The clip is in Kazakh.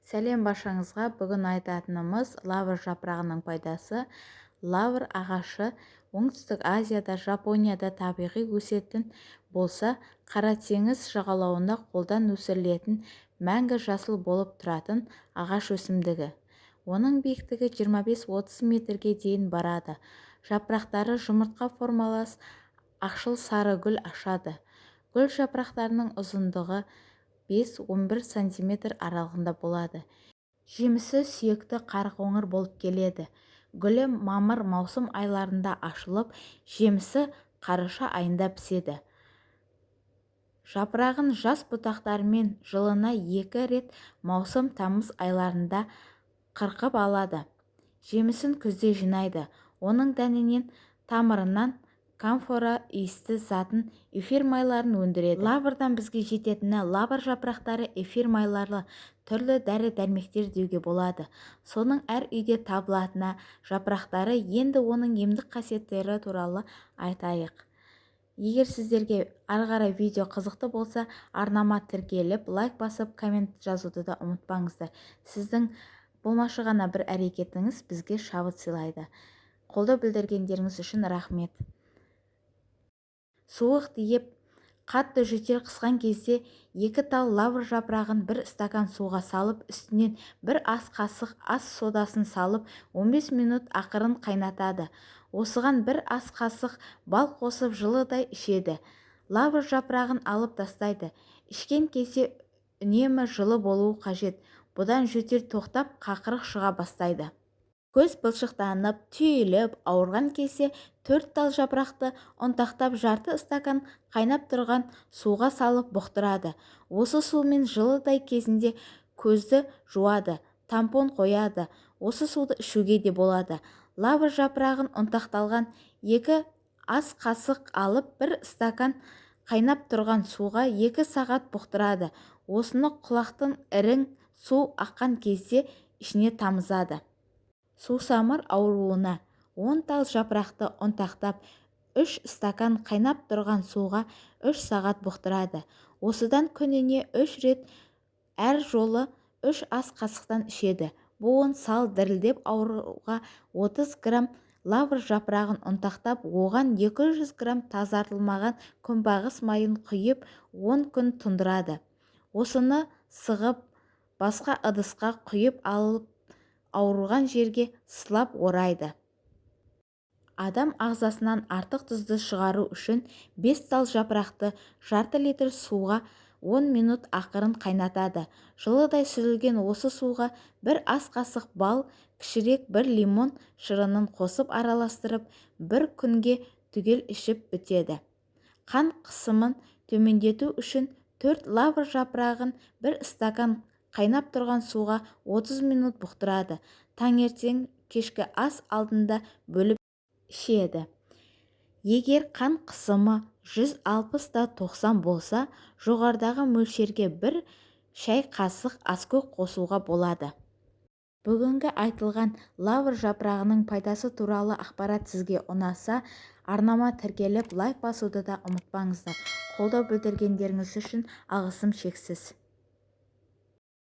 Сәлем баршаңызға! Бүгін айтатынымыз лавр жапырағының пайдасы. Лавр ағашы Оңтүстік Азияда, Жапонияда табиғи өсетін болса, Қара теңіз жағалауында қолдан өсірілетін мәңгі жасыл болып тұратын ағаш өсімдігі. Оның биіктігі 25-30 метрге дейін барады. Жапырақтары жұмыртқа формалас, ақшыл сары гүл ашады. Гүл жапырақтарының ұзындығы 5-11 сантиметр аралығында болады. Жемісі сүйекті қарақоңыр болып келеді. Гүлі мамыр-маусым айларында ашылып, жемісі қараша айында піседі. Жапырағын жас бұтақтарымен жылына екі рет маусым-тамыз айларында қырқып алады. Жемісін күзде жинайды. Оның дәнінен, тамырынан камфора иісті затын, эфир майларын өндіреді. Лаврдан бізге жететіні лавр жапырақтары эфир майлары, түрлі дәрі-дәрмектер деуге болады. Соның әр үйде табылатыны жапырақтары. Енді оның емдік қасиеттері туралы айтайық. Егер сіздерге ары қарай видео қызықты болса, арнама тіркеліп, лайк басып, коммент жазуды да ұмытпаңыздар. Сіздің болмашы ғана бір әрекетіңіз бізге шабыт сыйлайды. Қолдау білдіргендеріңіз үшін рахмет. Суық тиіп, қатты жөтел қысқан кезде екі тал лавр жапырағын бір стакан суға салып, үстінен бір ас қасық ас содасын салып, 15 минут ақырын қайнатады. Осыған бір ас қасық бал қосып, жылыдай ішеді. Лавр жапырағын алып тастайды. Ішкен кезде үнемі жылы болуы қажет. Бұдан жөтел тоқтап, қақырық шыға бастайды. Көз былшықтанып, түйіліп ауырған кезде төрт тал жапырақты ұнтақтап, жарты стакан қайнап тұрған суға салып бұқтырады. Осы сумен жылыдай кезінде көзді жуады, тампон қояды. Осы суды ішуге де болады. Лавр жапырағын ұнтақталған 2 ас қасық алып, бір стакан қайнап тұрған суға 2 сағат бұқтырады. Осыны құлақтан ірің су аққан кезде ішіне тамызады. Сусамыр ауруына 10 тал жапырақты ұнтақтап, 3 стакан қайнап тұрған суға 3 сағат бұқтырады. Осыдан күніне 3 рет, әр жолы 3 ас қасықтан ішеді. Буын сал дірілдеп ауруға 30 грамм лавр жапырағын ұнтақтап, оған 200 грамм тазартылмаған күнбағыс майын құйып, 10 күн тұндырады. Осыны сығып, басқа ыдысқа құйып алып, ауырған жерге сылап орайды. Адам ағзасынан артық тұзды шығару үшін 5 тал жапырақты жарты литр суға 10 минут ақырын қайнатады. Жылыдай сүзілген осы суға бір ас қасық бал, кішірек бір лимон шырынын қосып араластырып, бір күнге түгел ішіп бітеді. Қан қысымын төмендету үшін 4 лавр жапырағын бір стакан қайнап тұрған суға 30 минут бұқтырады. Таңертең кешкі ас алдында бөліп ішеді. Егер қан қысымы 160 да 90 болса, жоғарыдағы мөлшерге бір шай қасық аскөк қосуға болады. Бүгінгі айтылған лавр жапырағының пайдасы туралы ақпарат сізге ұнаса, арнама тіркеліп, лайк басуды да ұмытпаңыздар. Қолдау білдіргендеріңіз үшін алғысым шексіз.